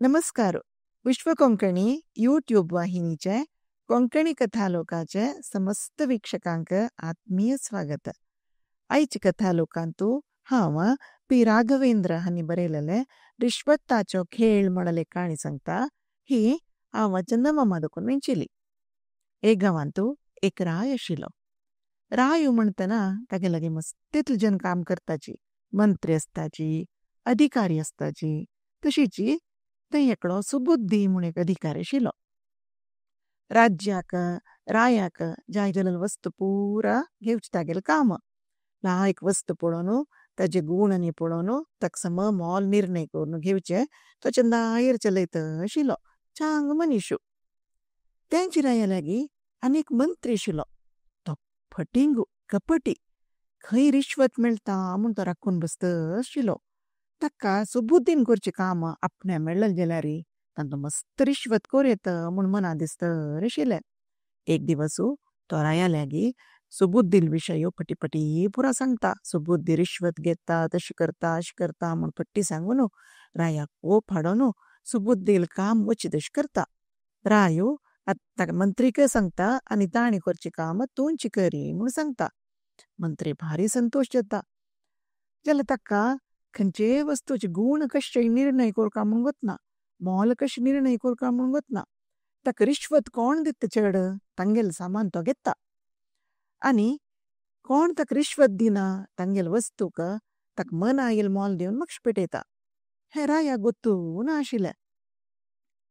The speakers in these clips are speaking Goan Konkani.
नमस्कार. विश्व कोंकणी यूट्यूब वाहिनीचे कोंकणी कथालोकाचे समस्त वीक्षकांक आत्मीय स्वागत. आयचे कथालोकांतु हांव पी राघवेंद्र हांणी बरयलेले रिश्वताचो खेळ म्हणले काणी सांगता. ही हांव चंदमामा दखून वेंचिली. एक गांवांतु एक राय आशिल्लो. राय म्हणतना तागे लागीं मस्तीतले जन काम करताची, मंत्री आसताची, अधिकारी आसताची. तशीची थंय एकलो सुबुद्धी म्हूण एक अधिकारी आशिल्लो. राज्याक रायाक जाय जाल्यार वस्तू पुरा घेवची तागेलें काम. लायक वस्तू पळोवन ताजे गूण आनी पळोवन ताका सम मोल निर्णय करून घेवचे तो चंदायर चलयत आशिल्लो. चांग मनीशू. तेंची राया लागीं आनी एक मंत्री आशिल्लो. तो फटिंगू कपटी, खंय रिश्वत मेळटा म्हूण तो राखून बसत आशिल्लो. ताका सुबुद्दीन करचें काम आपणें मेळ्ळें जाल्यार तांतूं मस्त रिश्वत करूं येता म्हूण मनां दिसत आशिल्लें. एक दिवस तो राया लागीं सुबुद्दील विशय फटी फटी पुरा सांगता. सुबुद्दी रिश्वत घेता, तशें करता, अशें करता म्हूण फटी सांगून रायाक कोप हाडून सुबुद्दील काम वची तशें करता. रायो ताका मंत्रीकय सांगता आनी ताणें करचें काम तूंच करी म्हूण सांगता. मंत्री भारी संतोश जाता. जाल्यार ताका खंयचेय वस्तूचे गूण कशे निर्णय करका म्हूण वतना, मोल कशें निर्णय करका म्हूण वतना, ताका रिश्वत कोण दिता चड तांगेलें सामान तो घेता आनी कोण ताका रिश्वत दिना तांगेले वस्तूक ताका मन आयिल्लें मोल दिवन मातशें पेटयता. हें रायाक गोत्तू ना आशिल्लें.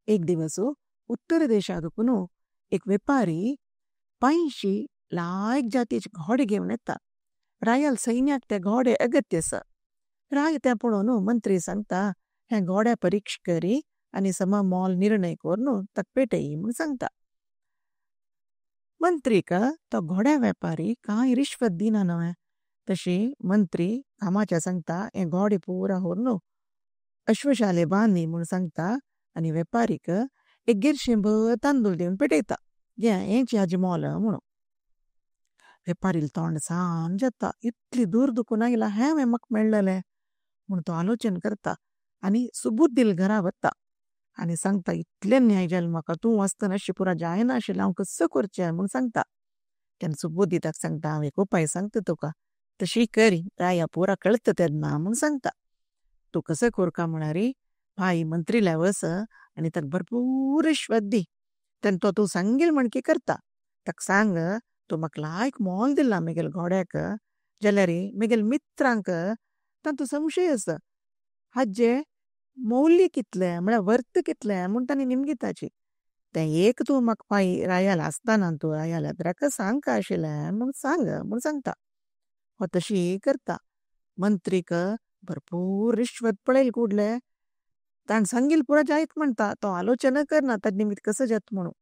एक दिवस उत्तर देशांतून एक वेपारी 500 लायक जातीचे घोडे घेवन येता. रायाल सैन्याक ते घोडे अगत्य आसा. राय तें पळोवन मंत्री सांगता, हे घोडे परीक्षा करी आनी सम मोल निर्णय करून ताका पेटय म्हूण सांगता. मंत्रीक तो घोड्या वेपारी कांय रिश्वत दिना न्हय. तशी मंत्री कामाच्या सांगता, हे घोडे पुरा व्हरून अश्वशाले बांदी म्हूण सांगता आनी वेपारीक एक गिरशेंभर तांदूळ दिवन पेटयता. घे हेंच हाजें मोल म्हणून. वेपारील तोंड सान जाता. इतली दूर दुखून आयला हें हांवें म्हाका मेळ्ळेलें म्हूण तो आलोचन करता आनी सुबुद्दील घरा वता आनी सांगता, इतलें न्याय जालें म्हाका, तूं वाचतना अशें पुरा जायना आशिल्लें, हांव कसो करचें म्हूण सांगता. तेन्ना सुबुद्दी ताका सांगता, हांव एक उपाय सांगता तुका, तशी करी राया पुरा कळटा तेन्ना म्हूण सांगता. तूं कसो करका म्हळ्यार भाई मंत्रील्या वस आनी ताका भरपूर रिश्वत दी. तेन्ना तो तूं सांगील म्हणकी करता. ताका सांग, तूं म्हाका लायक मोल दिला म्हगेल्या घोड्याक जाल्यार म्हगेल्या मित्रांक तातूंत संशय आसा, हाजें मौल्य कितलें म्हळ्यार वर्थ कितलें म्हूण तांणी निमगिताची. तें एक तूं म्हाका पाय रायाल आसतना तूं रायाल अद्राक सांग आशिल्लें म्हूण सांग म्हूण सांगता. हो तशी करता. मंत्रीक भरपूर रिश्वत पळयली कुडले ताणें सांगील पुरा जायत म्हणटा. तो आलोचना करना ताजे निमित्त कसो जाता म्हणून.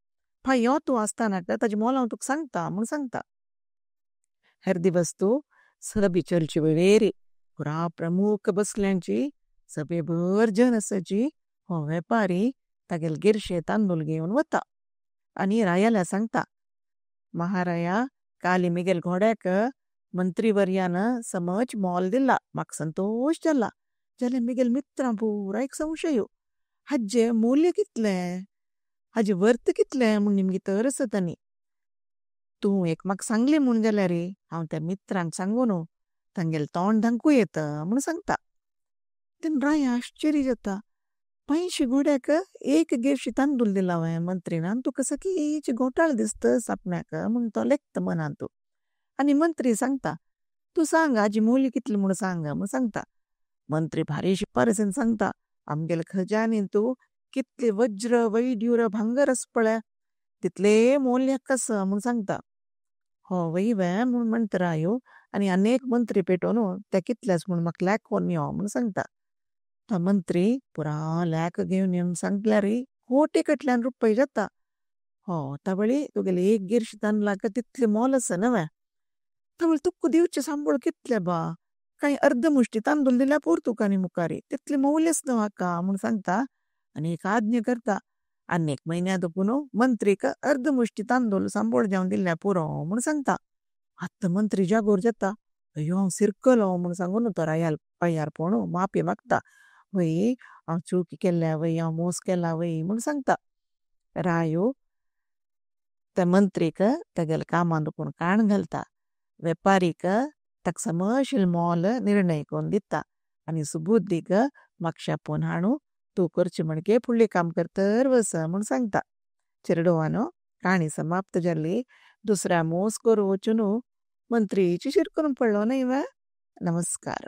फाय यो तूं आसतना ताजें मोल हांव तुका सांगता म्हूण सांगता. हेर दिवस तूं सभे चलची वेळेर पुरा प्रमुख बसल्यांची सभेभर जन आसाची. हो वेपारी तागेले गिरशे तांदूळ घेवन वता आनी रायाल्या सांगता, महाराया काली म्हगेल्या घोड्याक मंत्रीवर्यान समज मोल दिला, म्हाका संतोश जाला. जाल्यार म्हगेल्या मित्रां पुरा एक संशय, हाजें मूल्य कितलें, हाजें वर्थ कितलें म्हूण निमगी तर आसा तांणी. तूं एक म्हाका सांगली म्हूण जाल्यार हांव त्या मित्रांक सांगून तांगेलें तोंड धांकू येता म्हूण सांगता. तेन्ना राया आश्चर्य जाता. 500 घोड्याक एक गिरशी तांदूळ दिला हांवें मंत्रीन, तुका सगळीच घोटाळ दिसता आपणाक म्हूण तो लेखता मनांतू. आनी मंत्री सांगता, तूं सांग हाजी मूल्य कितलें म्हूण सांग म्हूण सांगता. मंत्री भारी शिफारसीन सांगता, आमगेले खजानीन तूं कितले वज्र वैड्यूर भांगर आसा पळय तितले मूल्य आसा म्हूण सांगता. हो वय वे म्हूण म्हणटा रायो आनी अनेक मंत्री पेटोवन ते कितलेच म्हूण म्हाका लेखून यो म्हूण सांगता. तो मंत्री पुरा लेख घेवन येवन सांगल्यार कोटी कडल्यान रुपय जाता. हो तवळी तुगेले एक गिरशी तांदळाक तितले मोल आसा न्हय. तवळ तुका दिवचें सांबळ कितले बा, कांय अर्द मुश्टी तांदूळ दिल्यार पुरो तुका आनी मुखारी, तितले मोल्यच न्हू हाका म्हूण सांगता आनी एक आज्ञा करता. आनी एक म्हयन्या दुखून मंत्रीक अर्द मुश्टी तांदूळ सांबळ जावन दिल्यार पुरो म्हूण सांगता. आतां मंत्री जागोर जाता. अयो हांव सिरकलो म्हूण सांगून तो रायाल पांयार पळोवन माफी मागता. वय हांव चूक केल्या वय, हांव मोस केला वय म्हूण सांगता। रायो ते मंत्रीक तेगेले कामान दुखून काण घालता। वेपारीक ताक समशील मोल निर्णय कोन दिता आनी सुबुद्धीक मागशा पोन हाणू तू करची म्हणके फुडली काम करतर वस म्हूण सांगता। चेरडुवानो कहाणी समाप्त जाली। दुसऱ्या मोस करू वचून मंत्रीची शिरकून पडलो न्हय वा। नमस्कार।